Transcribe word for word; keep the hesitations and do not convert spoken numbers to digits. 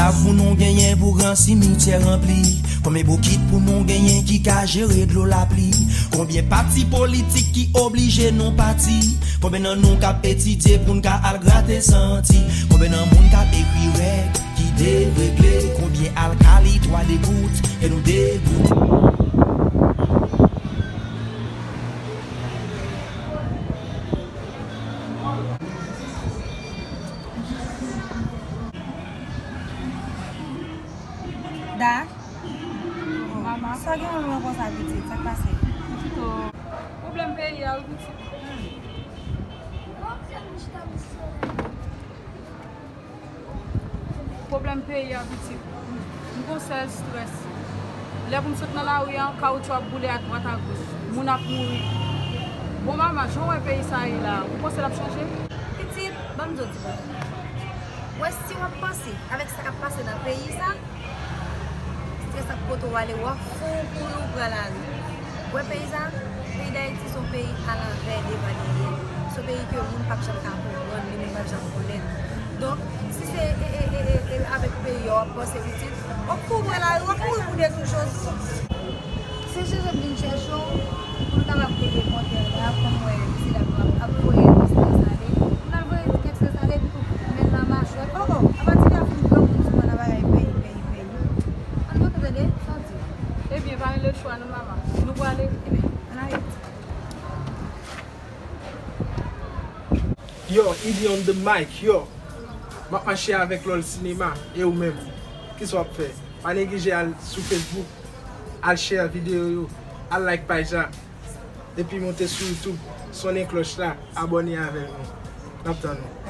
Lav pou nou genyen pou gran simityè ranpli? Konbyen bokit pou nou genyen ki ka jere dlo lapli? Konbyen pati politik ki oblije nou pati? Konbyen nan nou k ap etidye pou n ka al grate santi? Konbyen nan moun k ap ekri règ ki deregle? Konbyen alkali twa degout ke nou degoute? Da, manman, sa gen yon lwen konsa pitit, sa k pase? Pitit o, pwoblèm peyi a wi pitit. Pwoblèm peyi a pitit. M gon sèl strès. Lè pou m sot nan lari a, kawotchou ap boule adwat agoch. Moun ap mouri. Bon manman, jan w wè peyi sa ye la, ou panse l ap chanje? Pitit, ban m di w ti bagay. Ou wè si w ap panse avèk sa k ap pase nan peyi sa, strès ap pote w ale, w ap fou, w kouri, w pran lari. Ou wè peyi sa, peyi Dayiti se yon peyi alanvè, devan, dèyè. Se yon peyi ke moun p ap janm ka konprann, ni moun p ap janm konnen. Donk, si se e, e, e, e, e, avèk peyi a w ap panse pitit, w ap fou, w pran lari, w ap mouri pou de tou choz. Se chèche m vin chèche w pou n kapab rete kontè la, kòm mwen, mesye dam yo ap, ap voye strès ale. Pou n al voye kèk strès ale, epi tou, men nan machwè. Oh, oh, apa ti fi a fin pran moun sou nan bagay peyi, peyi, peyi. Ann monte tande, sa w di? Ebyen, pa gen lechwa non, manman. Nou prale. Ebyen, ann ale. Yo, Idi on the mic, yo. M ap mache avèk Lòl Sinema, e ou menm? Kisa w ap fè? Pa neglije al sou Facebook, al share videyo yo, al like paj la, epi monte sou YouTube, sonnen klòch la, abòne avèk nou. N ap tann nou.